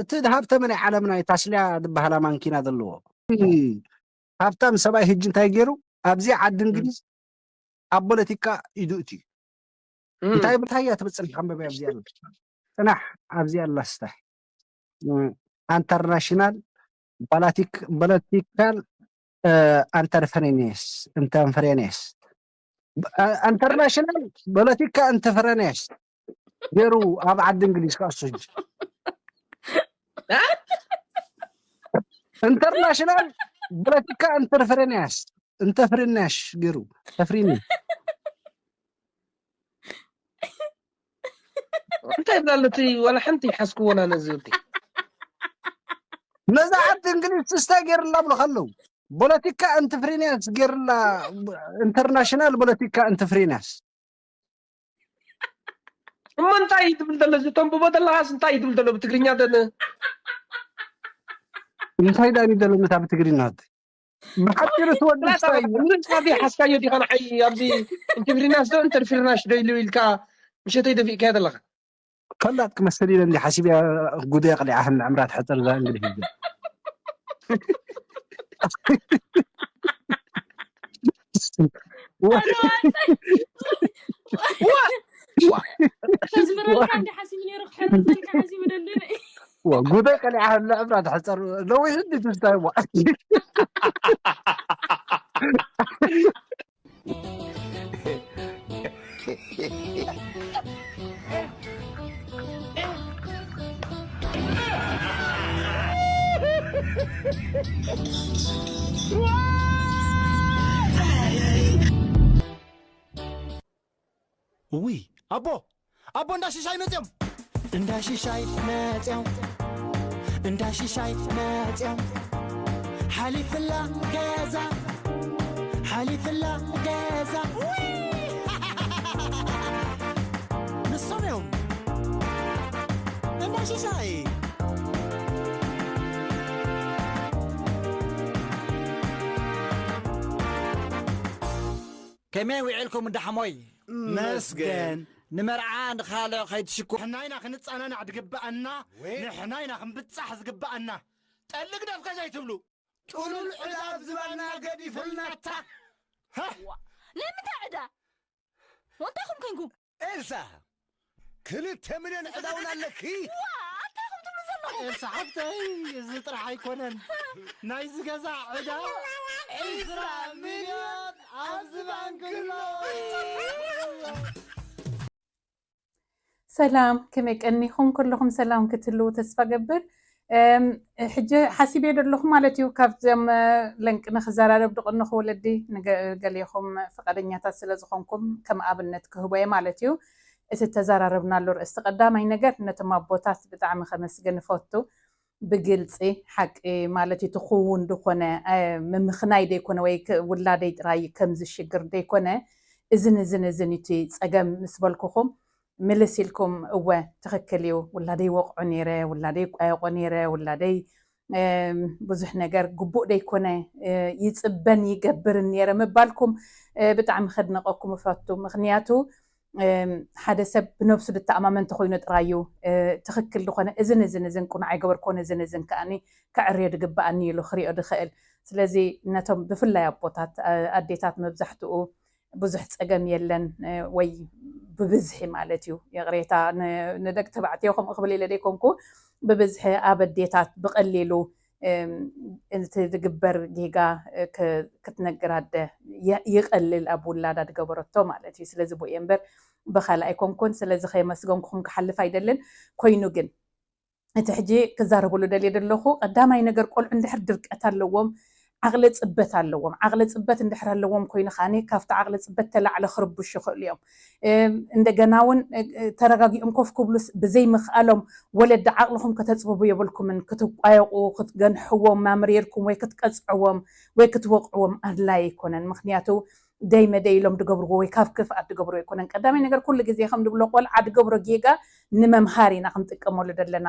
እቲ ሃብተመ ናይ ዓለምና እዩ ታስልያ ዝበሃላ ማንኪና ዘለዎ። ሃብታም ሰብኣይ ህጂ እንታይ ገይሩ ኣብዚ ዓዲ እንግሊዝ ኣብ ፖለቲካ ኢዱ እትዩ። እንታይ ብታይ እያ ትብል? ጽናሕ፣ ኣንበበያ ኣብዚ ኣላ። ጽናሕ፣ ኣብዚ ኣላ። ስታይ ኢንተርናሽናል ፖለቲካል ኢንተርፈረንስ ኢንተርፈረንስ ኢንተርናሽናል ፖለቲካ ኢንተርፈረንስ ገይሩ ኣብ ዓዲ እንግሊዝ ክኣሱ ሕጂ። ኢንተርናሽናል ፖለቲካ ኢንተርፈረንስ ኢንተርፈረንስ ገይሩ ተፍሪኒ። እንታይ ብላ ኣሎ እቲ ዋላ ሓንቲ ሓስክዎና ነዚ ወዲ። ነዛ ዓዲ እንግሊዝ ስስታይ ገይርላ ብሎ ከለዉ ፖለቲካ ኢንተርፈረንስ ገይርላ። ኢንተርናሽናል ፖለቲካ ኢንተርፈረንስ። እሞ እንታይ እዩ ትብል ዘሎ? እዚ ተንብቦ ዘለኻስ እንታይ እዩ ትብል ዘሎ? ብትግርኛ ደን እንታይ ዳኒ ዘሎ ነታ ብትግርኛ? ብሓፂሩ ትወዲ እንታይ እዩ? ንስኻ ዘይሓስካዮ ዲኻ ንዓይ ኣብዚ ኢንተርፊርናሽ ዶ ኢንተርፊርናሽ ዶ ኢሉ ኢልካ ምሸተይ ደፊእካዮ ዘለኻ? ፈላጥ ክመስል ኢለ እንዲ ሓሲብ እያ። ጉደ ቅሊዓ ከም ንዕምራ ትሕፀር እዛ እንግሊዝ ህዝቢ። ተዝምረልካ እንዲ ሓሲቡ ነይሩ ክሕርፈልካ ሓሲቡ ደልድለ ዋ ጉደ ቀሊዓ ንዕምራ ትሕፀር። ነዊሕ እንዲ ትስታይ ዋ ውይ ኣቦ ኣቦ እንዳ ሽሻይ መፅኦም እንዳ ሽሻይ መፅኦም እንዳ ሽሻይ መፅኦም ሓሊፍላ ገዛ ሓሊፍላ ገዛ ውይ! ንሶም እዮም እንዳ ሽሻይ ከመይ ውዒልኩም እንዳሓሞይ መስገን ንመርዓ ንኻልዕ ከይትሽኩ ንሕና ኢና ክንጸናናዕ ድግበኣና ንሕና ኢና ክንብጻሕ ዝግበኣና ጠሊ ግደፍ ከዘይትብሉ ጥሉል ዕዳ ኣብ ዝባና ገዲፍልናታ ንምንታይ ዕዳ እንታይ ኹም ኮንኩም ኤልሳ ክልተ ሚልዮን ዕዳውን ኣለኪ እንታይ ኹም ትብሉ ዘለኹም ኤልሳ ሓፍተይ እዚ ጥራሕ ኣይኮነን ናይዚ ገዛ ዕዳ ዕስራ ሚልዮን ኣብዚ ባንክ ኣሎ ሰላም ከመይ ቀኒኹም ኩልኹም ሰላም ክትህልዉ ተስፋ ገብር ሕጂ ሓሲበ ዘለኹ ማለት እዩ ካብዞም ለንቅነ ክዘራረብ ድቕንኹ ወለዲ ገሊኹም ፍቃደኛታት ስለ ዝኾንኩም ከም ኣብነት ክህቦ እየ ማለት እዩ እቲ ተዘራረብናሉ ርእስቲ ቀዳማይ ነገር ነቶም ኣቦታት ብጣዕሚ ከመስግን እፈቱ ብግልፂ ሓቂ ማለት እዩ እቲ ክውን ዝኾነ ምምኽናይ ደይኮነ ወይ ውላደይ ጥራይ ከምዚ ሽግር ደይኮነ እዝን እዝን እዝን እቲ ፀገም ምስ በልኩኹም ምልስ ኢልኩም እወ ትኽክል እዩ ውላደይ ወቕዖ ነይረ ውላደይ ይቋየቆ ነይረ ውላደይ ብዙሕ ነገር ግቡእ ደይኮነ ይፅበን ይገብርን ነይረ ምባልኩም ብጣዕሚ ከድንቐኩም እፈቱ ምኽንያቱ ሓደ ሰብ ብነብሱ ዝተኣማመን ተኮይኑ ጥራይ እዩ ትኽክል ዝኾነ እዝን እዝን እዝን ቁኑዕ ኣይገበርኮን እዝን እዝን ከኣኒ ከዕርዮ ድግበኣኒ ኢሉ ክሪኦ ድኽእል ስለዚ ነቶም ብፍላይ ኣቦታት ኣዴታት መብዛሕትኡ ብዙሕ ፀገም የለን ወይ ብብዝሒ ማለት እዩ ይቕሬታ ንደቂ ተባዕትዮ ከምኡ ክብል ኢለ ደይኮንኩ ብብዝሒ ኣብ ኣዴታት ብቐሊሉ እቲ ዝግበር ጌጋ ክትነግር ኣደ ይቐልል ኣብ ውላዳ ዝገበረቶ ማለት እዩ ስለዚ ብኡ እምበር ብኻልእ ኣይኮንኩን ስለዚ ከየመስገንኩኹም ክሓልፍ ኣይደልን ኮይኑ ግን እቲ ሕጂ ክዛረበሉ ደልየ ዘለኹ ቀዳማይ ነገር ቆልዑ እንድሕር ድርቀት ኣለዎም ዓቕሊ ፅበት ኣለዎም ዓቕሊ ፅበት እንድሕር ኣለዎም ኮይኑ ከዓኒ ካብቲ ዓቕሊ ፅበት ተላዕለ ክርብሹ ይኽእሉ እዮም እንደገና እውን ተረጋጊኦም ኮፍ ክብሉስ ብዘይ ምኽኣሎም ወለዲ ዓቕልኹም ከተፅብቡ የብልኩምን ክትቋየቑ ክትገንሕዎም ማምሪርኩም ወይ ክትቀፅዕዎም ወይ ክትወቕዕዎም ኣድላይ ኣይኮነን ምክንያቱ ደይ መደይ ኢሎም ድገብርዎ ወይ ካብ ክፍኣት ድገብርዎ ኣይኮነን ቀዳማይ ነገር ኩሉ ግዜ ከም ድብሎ ቆልዓ ድገብሮ ጌጋ ንመምሃር ኢና ክንጥቀመሉ ዘለና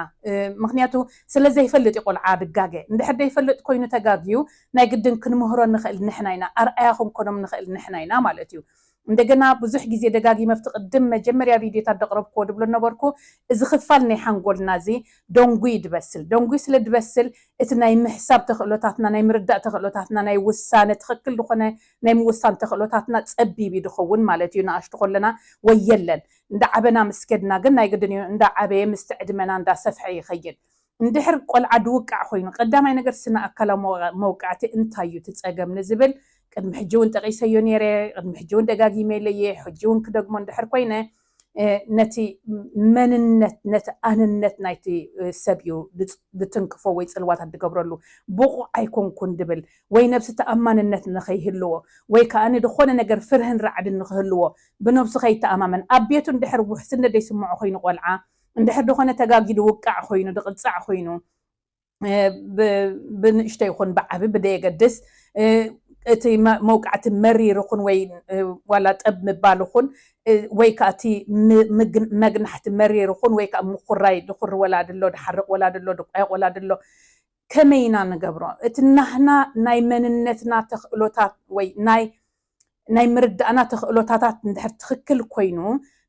ምክንያቱ ስለዘይፈልጥ እዩ ቆልዓ ድጋገ እንድሕር ደይፈልጥ ኮይኑ ተጋግዩ ናይ ግድን ክንምህሮ ንኽእል ንሕና ኢና ኣርኣያ ክንኮኖም ንኽእል ንሕና ኢና ማለት እዩ እንደገና ብዙሕ ግዜ ደጋጊመ ኣብቲ ቅድም መጀመርያ ቪድዮታት ደቕረብክዎ ድብሎ ነበርኩ፣ እዚ ክፋል ናይ ሓንጎልና እዚ ደንጉዩ ድበስል። ደንጉዩ ስለ ድበስል እቲ ናይ ምሕሳብ ተኽእሎታትና፣ ናይ ምርዳእ ተኽእሎታትና፣ ናይ ውሳነ ትኽክል ዝኾነ ናይ ምውሳን ተኽእሎታትና ጸቢብ እዩ ድኸውን ማለት እዩ። ንኣሽቱ ከለና ወይ የለን፣ እንዳ ዓበና ምስ ከድና ግን ናይ ግድን እዩ፣ እንዳ ዓበየ ምስቲ ዕድመና እንዳ ሰፍሐ ይኸይድ። እንድሕር ቆልዓ ድውቃዕ ኮይኑ ቀዳማይ ነገር ስነ ኣካላዊ መውቃዕቲ እንታይ እዩ እቲ ጸገም ንዝብል ቅድሚ ሕጂ እውን ጠቒሰዮ ነይረ፣ ቅድሚ ሕጂ እውን ደጋጊመ ኢለየ፣ ሕጂ እውን ክደግሞ እንድሕር ኮይነ ነቲ መንነት ነቲ ኣንነት ናይቲ ሰብ እዩ ድትንክፎ ወይ ጽልዋታት ድገብረሉ። ብቑዕ ኣይኮንኩን ድብል ወይ ነብሲ ተኣማንነት ንኸይህልዎ ወይ ከኣ ዝኾነ ነገር ፍርህን ራዕድን ንኽህልዎ ብነብሱ ከይተኣማመን ኣብ ቤቱ እንድሕር ውሕስነት ዘይስምዖ ኮይኑ ቆልዓ እንድሕር ዝኾነ ተጋጊዱ ውቃዕ ኮይኑ ድቕጻዕ ኮይኑ ብንእሽቶ ይኹን ብዓቢ ብደየገድስ እቲ መውቃዕቲ መሪር ይኹን ወይ ዋላ ጠብ ምባል ይኹን ወይ ከዓ እቲ መግናሕቲ መሪር ይኹን ወይ ከዓ ምኩራይ ድኩሪ ወላዲ ኣሎ ድሓርቕ ወላዲ ኣሎ ድቋየቕ ወላዲ ኣሎ ከመይ ኢና ንገብሮ? እቲ ናህና ናይ መንነትና ተኽእሎታት ወይ ናይ ናይ ምርዳእና ተኽእሎታታት እንድሕር ትኽክል ኮይኑ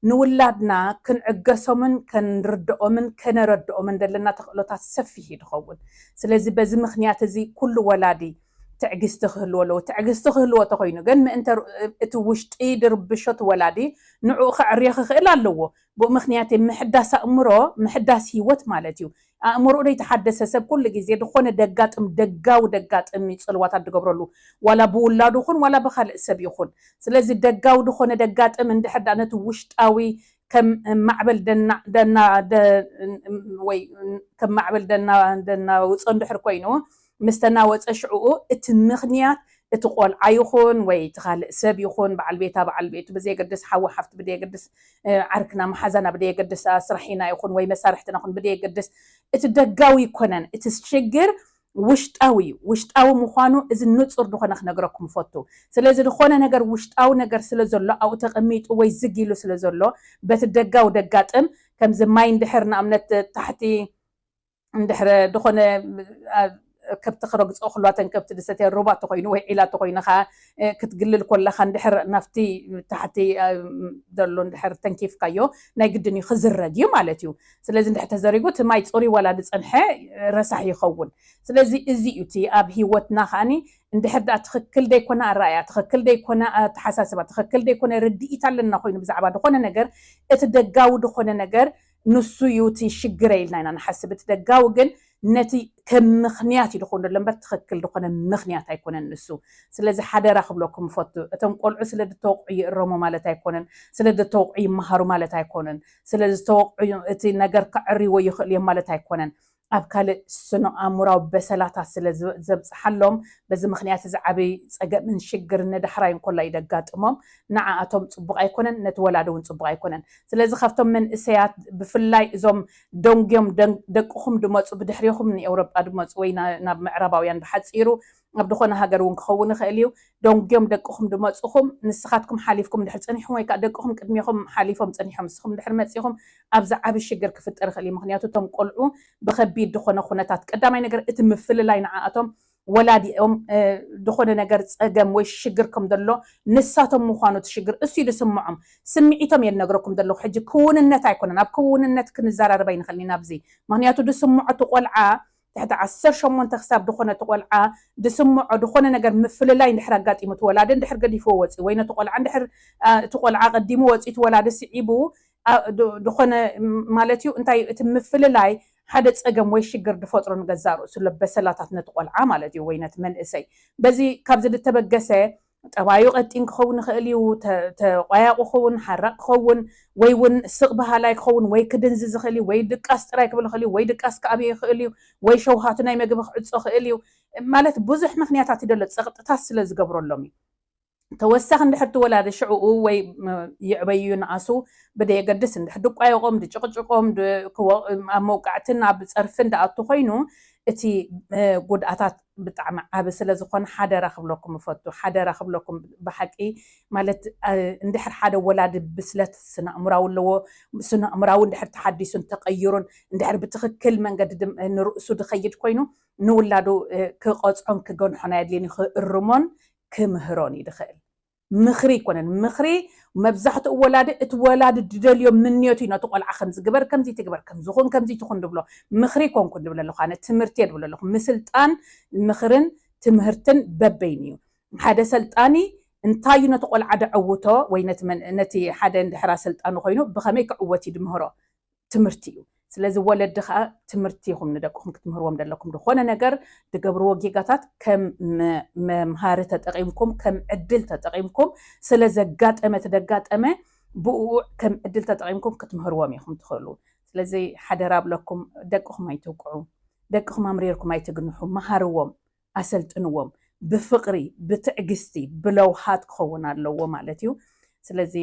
ንውላድና ክንዕገሶምን ክንርድኦምን ከነረድኦምን ዘለና ተኽእሎታት ሰፊሕ እዩ ድኸውን። ስለዚ በዚ ምኽንያት እዚ ኩሉ ወላዲ ትዕግስቲ ክህልዎ ኣለዎ። ትዕግስቲ ክህልዎ ተኮይኑ ግን ምእንተ እቲ ውሽጢ ድርብሾ እቲ ወላዲ ንዕኡ ከዕርዮ ክኽእል ኣለዎ። ብኡ ምኽንያት ምሕዳስ ኣእምሮ ምሕዳስ ህይወት ማለት እዩ። ኣእምሮኡ ዘይተሓደሰ ሰብ ኩሉ ግዜ ዝኾነ ደጋጥም ደጋዊ ደጋጥም እዩ ጽልዋታት ድገብረሉ ዋላ ብውላዱ ይኹን ዋላ ብካልእ ሰብ ይኹን። ስለዚ ደጋዊ ዝኾነ ደጋጥም እንድሕር ዳ ነቲ ውሽጣዊ ከም ማዕበል ደና ደና ወይ ከም ማዕበል ደና ደና ውጾ እንድሕር ኮይኑ ምስ ተናወጸ ሽዕኡ እቲ ምኽንያት እቲ ቆልዓ ይኹን ወይ እቲ ካልእ ሰብ ይኹን በዓል ቤታ በዓል ቤቱ ብዘየገድስ ሓዊ ሓፍቲ ብዘየገድስ ዓርክና መሓዛና ብዘየገድስ ስራሒና ይኹን ወይ መሳርሕትና ይኹን ብዘየገድስ እቲ ደጋዊ ይኮነን እቲ ሽግር ውሽጣዊ እዩ። ውሽጣዊ ምዃኑ እዚ ንጹር ዝኾነ ክነግረኩም እፈቱ። ስለዚ ዝኾነ ነገር ውሽጣዊ ነገር ስለ ዘሎ ኣብኡ ተቐሚጡ ወይ ዝግ ኢሉ ስለ ዘሎ በቲ ደጋዊ ደጋጥም ከምዚ ማይ እንድሕር ንኣብነት ታሕቲ እንድሕረ ዝኾነ ከብቲ ክረግፅኦ ክልዋተን ከብቲ ድሰተ ሩባ ተኮይኑ ወይ ዒላ ተኮይኑ ከዓ ክትግልል ኮለካ እንድሕር ናፍቲ ታሕቲ ዘሎ እንድሕር ተንኪፍካዮ ናይ ግድን እዩ ክዝረግ እዩ ማለት እዩ። ስለዚ እንድሕር ተዘሪጉ እቲ ማይ ፅሩይ ዋላ ዝፀንሐ ረሳሕ ይኸውን። ስለዚ እዚ እዩ እቲ ኣብ ሂወትና ከዓኒ እንድሕር ደኣ ትኽክል ደይኮነ ኣረኣያ ትኽክል ደይኮነ ኣተሓሳስባ ትኽክል ደይኮነ ርድኢት ኣለና ኮይኑ ብዛዕባ ዝኾነ ነገር እቲ ደጋዊ ዝኾነ ነገር ንሱ እዩ እቲ ሽግረ ኢልና ኢና ንሓስብ። እቲ ደጋዊ ግን ነቲ ከም ምኽንያት እዩ ድኾን ዘሎ እምበር ትኽክል ድኾነ ምኽንያት ኣይኮነን ንሱ። ስለዚ ሓደራ ክብለኩም እፈቱ እቶም ቆልዑ ስለ ድተወቕዑ ይእረሙ ማለት ኣይኮነን፣ ስለ ድተወቕዑ ይመሃሩ ማለት ኣይኮነን፣ ስለ ዝተወቕዑ እቲ ነገር ከዕርይዎ ይኽእሉ እዮም ማለት ኣይኮነን። ኣብ ካልእ ስነ ኣእምራዊ በሰላታት ስለ ዘብፅሓሎም በዚ ምኽንያት እዚ ዓብይ ፀገምን ሽግርን ንዳሕራይ እንኮላ እዩ ደጋጥሞም። ንዓኣቶም ፅቡቕ ኣይኮነን፣ ነቲ ወላዲ እውን ፅቡቕ ኣይኮነን። ስለዚ ካብቶም መንእሰያት ብፍላይ እዞም ደንጉዮም ደቅኹም ድመፁ ብድሕሪኹም ንኤውሮጳ ድመፁ ወይ ናብ ምዕራባውያን ብሓፂሩ ኣብ ዝኾነ ሃገር እውን ክኸውን ይኽእል እዩ። ደንጉዮም ደቅኹም ድመፁኹም ንስኻትኩም ሓሊፍኩም ድሕር ፀኒሕኩም ወይ ከዓ ደቅኹም ቅድሜኹም ሓሊፎም ፀኒሖም ንስኹም ድሕር መፂኹም ኣብዚ ዓብ ሽግር ክፍጠር ይኽእል እዩ። ምክንያቱ እቶም ቆልዑ ብከቢድ ዝኾነ ኩነታት ቀዳማይ ነገር እቲ ምፍልላይ ንዓኣቶም ወላዲኦም ዝኾነ ነገር ፀገም ወይ ሽግር ከም ዘሎ ንሳቶም ምዃኑ እቲ ሽግር እሱ ድስምዖም ስምዒቶም የነግረኩም ዘለኹ ሕጂ ክውንነት ኣይኮነን ኣብ ክውንነት ክንዘራረብ ኣይንኽእል ኢና ኣብዚ ምክንያቱ ድስምዖ እቲ ቆልዓ ትሕቲ ዓሰርተ ሸሞንተ ክሳብ ድኾነ እቲ ቆልዓ ድስምዖ ድኾነ ነገር ምፍልላይ እንድሕር ኣጋጢሙ እቲ ወላዲ እንድሕር ገዲፍዎ ወፂኡ ወይ ነቲ ቆልዓ እንድሕር እቲ ቆልዓ ቀዲሙ ወፂኡ እቲ ወላዲ ስዒቡ ድኾነ ማለት እዩ እንታይ እቲ ምፍልላይ ሓደ ፀገም ወይ ሽግር ድፈጥሮ ንገዛእ ርእሱ ለበሰላታት ነቲ ቆልዓ ማለት እዩ ወይ ነቲ መንእሰይ በዚ ካብዚ ዝተበገሰ ጠባዩ ቀጢን ክኸውን ይኽእል እዩ ተቋያቑ ክኸውን ሓራቕ ክኸውን ወይ እውን ስቕ በሃላይ ክኸውን ወይ ክድንዚ ዝኽእል እዩ ወይ ድቃስ ጥራይ ክብል ይኽእል እዩ ወይ ድቃስ ክኣብየ ይኽእል እዩ ወይ ሸውሃቱ ናይ መግቢ ክዕፆ ክእል እዩ ማለት ብዙሕ ምክንያታት ይደሎ ፀቕጥታት ስለ ዝገብረሎም እዩ ተወሳኺ እንድሕር ትወላደ ሽዕኡ ወይ ይዕበዩ ንኣሱ ብደየገድስ እንድሕር ድቋየቆም ድጭቕጭቆም ኣብ መውቃዕትን ኣብ ፀርፍን ድኣቱ ኮይኑ እቲ ጉድኣታት ብጣዕሚ ዓብ ስለዝኾነ ሓደራ ክብለኩም እፈቱ ሓደራ ክብለኩም ብሓቂ ማለት እንድሕር ሓደ ወላዲ ብስለት ስነእምራዊ ኣለዎ ስነእምራዊ እንድሕር ተሓዲሱን ተቀይሩን እንድሕር ብትኽክል መንገዲ ንርእሱ ድኸይድ ኮይኑ ንውላዱ ክቐፅዖን ክገንሖን ኣየድልየን ክእርሞን ክምህሮን እዩ ድኽእል ምኽሪ ኣይኮነን። ምኽሪ መብዛሕትኡ ወላዲ እቲ ወላዲ ዝደልዮ ምንዮት እዩ ነቲ ቆልዓ ከምዚ ግበር፣ ከምዚ ትግበር፣ ከምዚ ኩን፣ ከምዚ ትኹን ዝብሎ። ምኽሪ ኮንኩ ዝብል ኣለኹ ኣነ፣ ትምህርቲ እየ ዝብል ኣለኹ። ምስልጣን ምኽርን ትምህርትን በበይኑ እዩ። ሓደ ሰልጣኒ እንታይ እዩ ነቲ ቆልዓ ደዕውቶ ወይ ነቲ መን-፣ ነቲ ሓደ እንድሕር ኣሰልጣኒ ኮይኑ ብኸመይ ክዕወት እዩ ድምህሮ? ትምህርቲ እዩ። ስለዚ ወለዲ ከዓ ትምህርቲ ኢኹም ንደቅኹም ክትምህርዎም ዘለኩም። ዝኾነ ነገር ድገብርዎ ጌጋታት ከም መ-፣ መምሃሪ ተጠቒምኩም፣ ከም ዕድል ተጠቒምኩም፣ ስለ ዘጋጠመ እቲ ደጋጠመ ብኡ ከም ዕድል ተጠቒምኩም ክትምህርዎም ኢኹም ትኽእሉ። ስለዚ ሓደራ ብለኩም፣ ደቅኹም ኣይትውቅዑ፣ ደቅኹም ኣምሪርኩም ኣይትግንሑ፣ መሃርዎም፣ ኣሰልጥንዎም። ብፍቕሪ፣ ብትዕግስቲ፣ ብለውሃት ክኸውን ኣለዎ ማለት እዩ። ስለዚ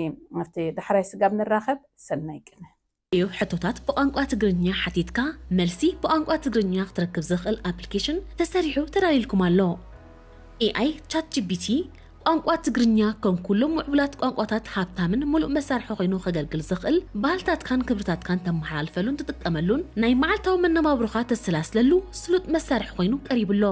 ኣብቲ ዳሕራይ ስጋብ ንራኸብ፣ ሰናይ ቅነ። እዩ። ሕቶታት ብቋንቋ ትግርኛ ሓቲትካ መልሲ ብቋንቋ ትግርኛ ክትረክብ ዘኽእል ኣፕሊኬሽን ተሰሪሑ ተዳልዩልኩም ኣሎ። ኤኣይ ቻት ጂፒቲ ቋንቋ ትግርኛ ከም ኩሎም ምዕቡላት ቋንቋታት ሃብታምን ምሉእ መሳርሒ ኮይኑ ከገልግል ዘኽእል ባህልታትካን ክብርታትካን ተመሓላልፈሉን ትጥቀመሉን ናይ መዓልታዊ መነባብሮኻ ተሰላስለሉ ስሉጥ መሳርሒ ኮይኑ ቀሪቡ ኣሎ።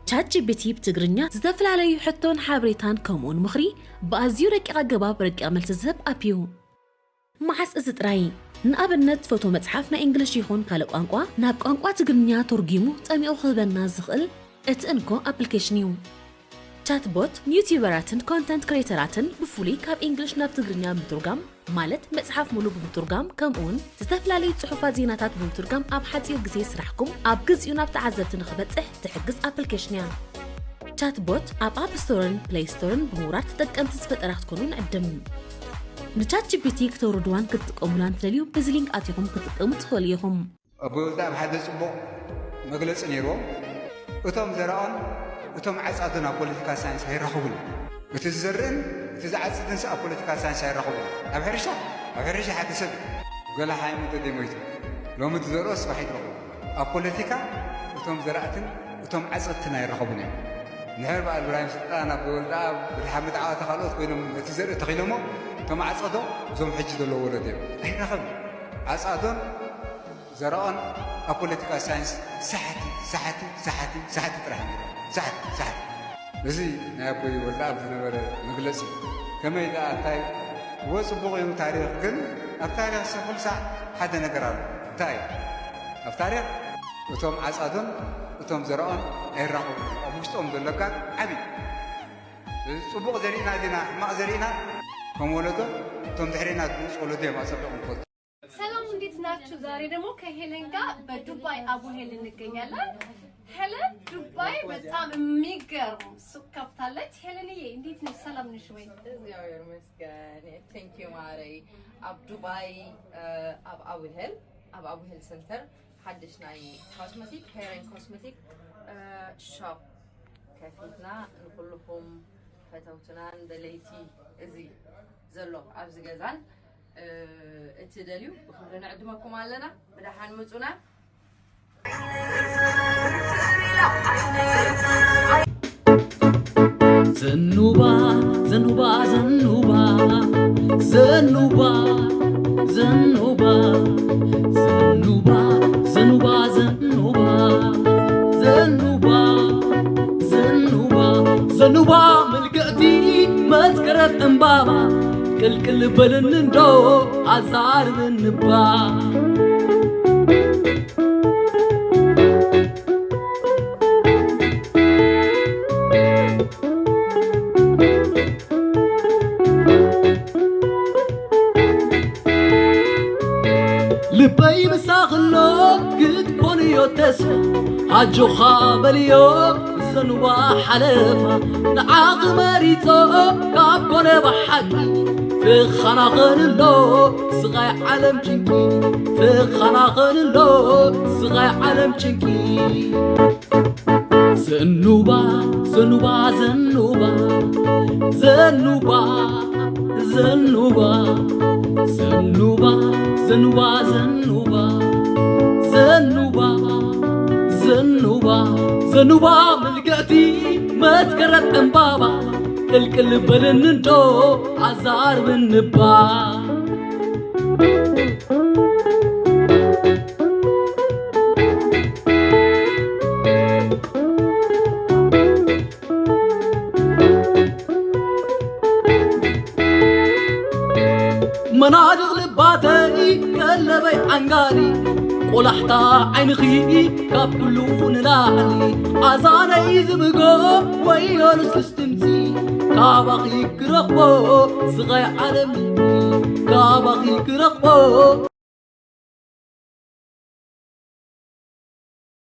ቻት ጂፒቲ ብትግርኛ ዝተፈላለዩ ሕቶን ሓበሬታን ከምኡውን ምኽሪ ብኣዝዩ ረቂቕ ኣገባብ ረቂቕ መልሲ ዝህብ ኣፕ እዩ። መዓስ እዚ ጥራይ? ንኣብነት ፎቶ መጽሓፍ ናይ እንግሊሽ ይኹን ካልእ ቋንቋ ናብ ቋንቋ ትግርኛ ተርጒሙ ጸሚቑ ክህበና ዝኽእል እቲ እንኮ ኣፕሊኬሽን እዩ። ቻትቦት ንዩቲዩበራትን ኮንተንት ክሬተራትን ብፍሉይ ካብ እንግሊሽ ናብ ትግርኛ ብምትርጓም ማለት መጽሓፍ ሙሉ ብምትርጓም ከምኡውን ዝተፈላለዩ ጽሑፋት ዜናታት ብምትርጓም ኣብ ሓጺር ግዜ ስራሕኩም ኣብ ግዚኡ ናብ ተዓዘብቲ ንኽበጽሕ ትሕግዝ ኣፕሊኬሽን እያ። ቻትቦት ኣብ ኣፕ ስቶርን ፕሌይ ስቶርን ብምውራድ ተጠቀምቲ ዝፈጠራ ክትኮኑ ንዕድም። ንቻት ጂፒቲ ክተውርድዋን ክትጥቀሙላን ትደልዩ ብዚ ሊንክ ኣቲኹም ክትጥቀሙ ትኽእሉ ኢኹም። ኣቦይ ወልደኣብ ሓደ ጽቡቕ መግለጺ ነይርዎም። እቶም ዘራኦን እቶም ዓጻዶን ኣብ ፖለቲካ ሳይንስ ኣይራኸቡን እዮም። እቲ ዝዘርእን እቲ ዝዓጽድንስ ኣብ ፖለቲካ ሳይንስ ኣይራኸቡን እዮም። ኣብ ሕርሻ ኣብ ሕርሻ ሓደ ሰብ እዩ። ገለ ሓይሙ እንተደይሞይቱ ሎሚ ትዘርኦ ጽባሕ ይትረኽቦ። ኣብ ፖለቲካ እቶም ዘራእትን እቶም ዓጸድትን ኣይራኸቡን እዮም። እንድሕር በዓል እብራሂም ስልጣን ኣቦይ ወልደኣብ ብድሓ መትዓዋቲ ካልኦት ኮይኖም ነቲ ዘርኢ ተኺሎሞ እቶም ዓጸዶ እዞም ሕጂ ዘለዉ ወለዶ እዮም። ኣይራኸብን። ዓጻዶን ዘረኦን ኣብ ፖለቲካ ሳይንስ ሳሕቲ ሳሕቲ ሳሕቲ ሳሕቲ ጥራሕ እዮም። ሳሕቲ ሳሕቲ። እዚ ናይ ኣቦይ ወልደኣብ ዝነበረ መግለጺ እዩ። ከመይ ደኣ እንታይ እወ ጽቡቕ እዩ ታሪኽ፣ ግን ኣብ ታሪኽ ሰብ ኩሉ ሳዕ ሓደ ነገር ኣሎ። እንታይ እዩ? ኣብ ታሪኽ እቶም ዓጻዶን እቶም ዘረኦን ኣይራኸቡን እዮም። ኣብ ውሽጦም ዘሎ ጋግ ዓቢ እዩ። እዚ ጽቡቕ ዘሪእና ዲና ሕማቕ ዘሪእና ከም ወለዶ እቶም ድሕሬና ዝመጹ ወለዶ እዮም ኣጸቢቖም ዝፈልጡ። ሰላም፣ እንዴት ናችሁ? ዛሬ ደግሞ ከሄለን ጋር በዱባይ አቡሄል እንገኛለን። ሄለን ዱባይ በጣም የሚገርም ሱቅ ከፍታለች። ሄለንዬ፣ እንዴት ነሽ? ሰላም ነሽ ወይ? እግዚኣብሔር ይመስገን። Thank you ማረይ። ኣብ ዱባይ፣ እ፣ ኣብ ኣቡሄል፣ ኣብ ኣቡሄል ሰንተር ሓድሽ ናይ ኮስሞቲክ፣ ሄር ኤንድ ኮስሞቲክ፣ እ፣ ሾፕ ከፊትና ንኩልኹም ፈተውትናን ደለይቲ እዚ ዘሎ ኣብዚ ገዛን እ፣ እትደልዩ ብኽብሪ ንዕድመኩም ኣለና። ብደሓን ምጹና። ዘኑባ ዘኑባ ዘኑባ ዘኑባ ዘኑባ ዘኑባ ዘኑባ ዘኑባ ዘኑባ ዘኑባ ዘኑባ ምልክዕቲ መስከረም ዕምባባ ቅልቅል በልኒ እንዶ ኣዛርብኒ እባ። ልበይ ምሳኽሎ ክትኮንዮ ተስፋ ኣጆኻ በልዮ ዘንዋ ሓለፋ ንዓኺ መሪጾ ካብ ኮነ ብሓቂ ትኸናኸንሎ ስቓይ ዓለም ጭንቂ ትኸናኸንሎ ስቓይ ዓለም ጭንቂ ዘኑባ ዘኑባ ዘኑባ ዘኑባ ዘኑባ ዘኑባ ዘኑባ ዘኑባ ዘኑባ ዘኑባ ዘኑባ ምልክዕቲ መስከረም ዕምባባ ቅልቅል በልኒ እንዶ ኣዛርብኒ እባ። ቆላሕታ ዓይንኺ ካብ ኩሉ ንላዕሊ ኣዛነይ ዝብጎ ወዮ ልስልስ ድምፂ ካባኺ ክረኽቦ ስቓይ ዓለም ካባኺ ክረኽቦ